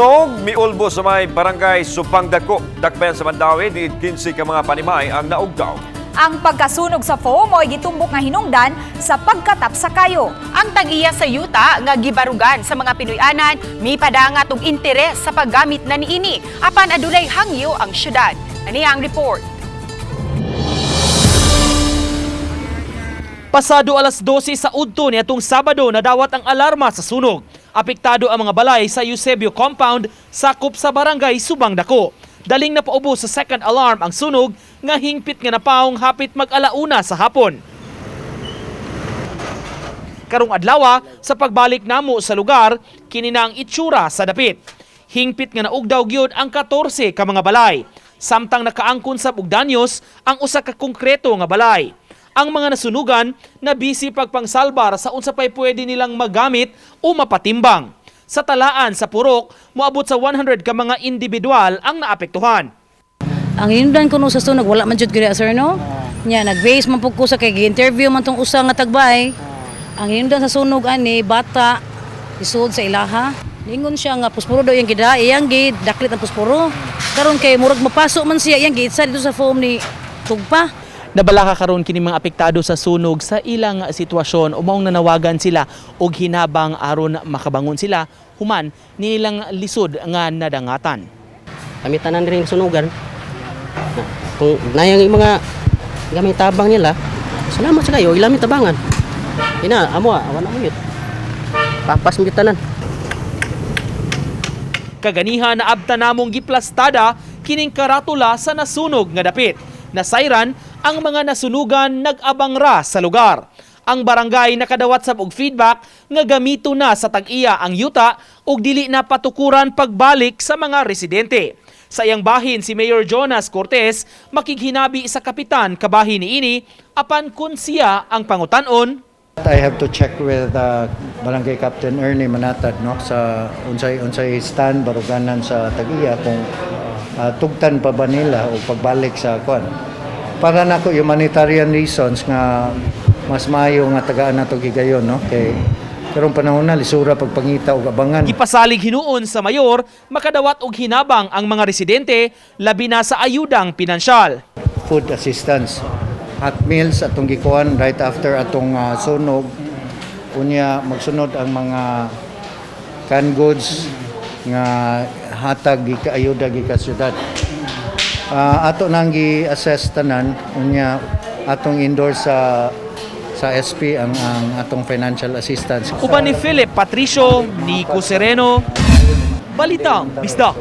Sunog, miulbo sa may barangay Supang Dako, Dakbayan sa Mandaue, di 15 ka mga panimay ang naugdaw. Ang pagkasunog sa foam mo'y gitumbok nga hinungdan sa pagkatap sa kayo. Ang tag-iya sa yuta nga gibarugan sa mga Pinoy-anan mipadangat og interes sa paggamit na niini apan adunay hangyo ang syudad. Ani ang report. Pasado alas 12 sa udto niadtong Sabado, nadawat ang alarma sa sunog. Apektado ang mga balay sa Eusebio Compound, sakop sa barangay Subang Dako. Daling napaubos sa second alarm ang sunog nga hingpit nga napawong hapit mag-alauna sa hapon. Karong adlawa, sa pagbalik namo sa lugar, kini na ang itsura sa dapit. Hingpit nga naugdaw gyud ang 14 ka mga balay. Samtang nakaangkon sa og danyos ang usa ka konkreto nga balay. Ang mga nasunugan na busy pagpangsalbar sa unsa pay pwede nilang magamit o mapatimbang. Sa talaan sa purok, moabot sa 100 ka mga individual ang naapektuhan. Ang hinungdan ko no sa sunog, wala man jud gud sir, no. Nya nag-base man pud ko sa kay gi-interview man tong usa nga tagbay. Ang hinungdan sa sunog ani bata isuod sa ilaha. Ningon siya nga pusporo daw iyang gida, iyang gi daklit ang pusporo. Karon kay murag mapaso man siya, iyang giitsa dito sa foam ni tugpa. Nabalaka karon kini mga apektado sa sunog sa ilang sitwasyon o maong nanawagan sila og hinabang aron makabangon sila human nilang lisod nga nadangatan. Kami tanan rin sunugan. Na, kung nayang yung mga gamit tabang nila, salamat sa kayo, ilami tabangan. Ina, amo ah, awan mo yun. Papas mo tanan. Kaganiha na abta namong giplastada kining karatula sa nasunog nga dapit. Nasayran ang mga nasunugan nag-abang ra sa lugar. Ang barangay nakadawat sab og feedback nga gamito na sa tag-iya ang yuta ug dili na patukuran pagbalik sa mga residente. Sa iyang bahin, si Mayor Jonas Cortez makighinabi sa kapitan kabahin niini apan kun siya ang pangutan-on. I have to check with Barangay Captain Ernie Manatad, no, sa unsay unsay stand baruganan sa tag-iya kung tugtan pa ba nila o pagbalik sa kwan. Para nako, humanitarian reasons nga mas maayo nga tagaan nato gigayon, no, kay karong panahon na lisura pagpangita og abangan. Gipasalig hinuon sa mayor makadawat og hinabang ang mga residente, labi na sa ayudang pinansyal. Food assistance, hot meals atong gikuan right after atong sunog. Unya magsunod ang mga canned goods nga hatag gika ayuda gikan syudad. Ato nang gi-assess tanan, unya atong endorse sa SP ang atong financial assistance. Uban ni Philip Patricio, Nico Sereno, Balitang Bisdak.